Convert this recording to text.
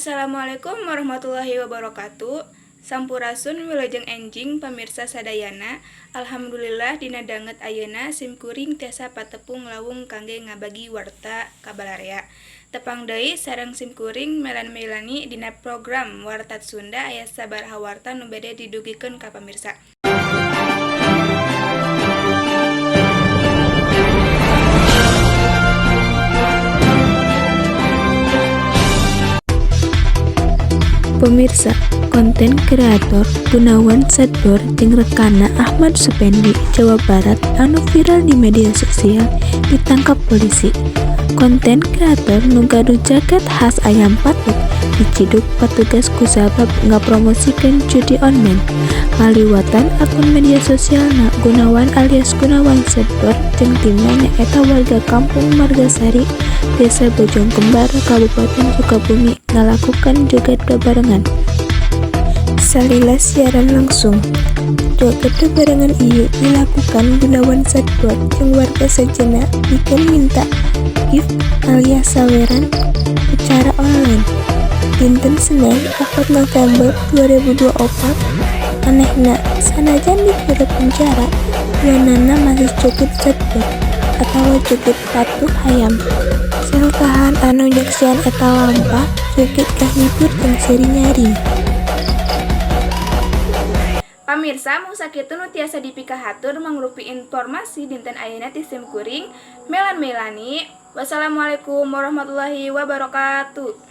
Assalamualaikum warahmatullahi wabarakatuh. Sampurasun, wilujeng enjing, pamirsa sadayana. Alhamdulillah, dina danget ayeuna sim kuring tiasa patepung lawung kangge ngabagi warta ka balarea. Tepang deui sareng sim kuring, Melan Meilani, dina program Warta Sunda. Aya sabaraha warta nu bade didugikeun ka pamirsa. Pemirsa, konten kreator Gunawan Sadbor jeung rekanna Ahmad Supendi, Jawa Barat, anu viral di media sosial ditangkap polisi. Konten kreator nu gaduh jaket khas ayam patuk diciduk patugas kusabab ngapromosikeun judi online. Ngaliwatan akun media sosialna, Gunawan alias Gunawan Sadbor jeung timna nyaeta warga Kampung Margasari, Desa Bojongkembar, Kabupaten Sukabumi, ngalakukan joget babarengan salila siaran langsung. Joget babarengan ieu dilakukan Gunawan Sadbor jeung warga sejenna pikeun minta gift alias saweran secara online, dinten Senen, 4 November 2024. Anehna, sanajan di jero penjara, duanana masih joget sadbor atawa joget patuh hayam. Sel tahanan anu nyaksian eta lampah joget kahibur jeung seuri nyaring. Pamirsa, mung sakitu nu tiasa dipikahatur mangrupi informasi dinten ayeuna ti sim kuring, Melan Meilani. Wassalamualaikum warahmatullahi wabarakatuh.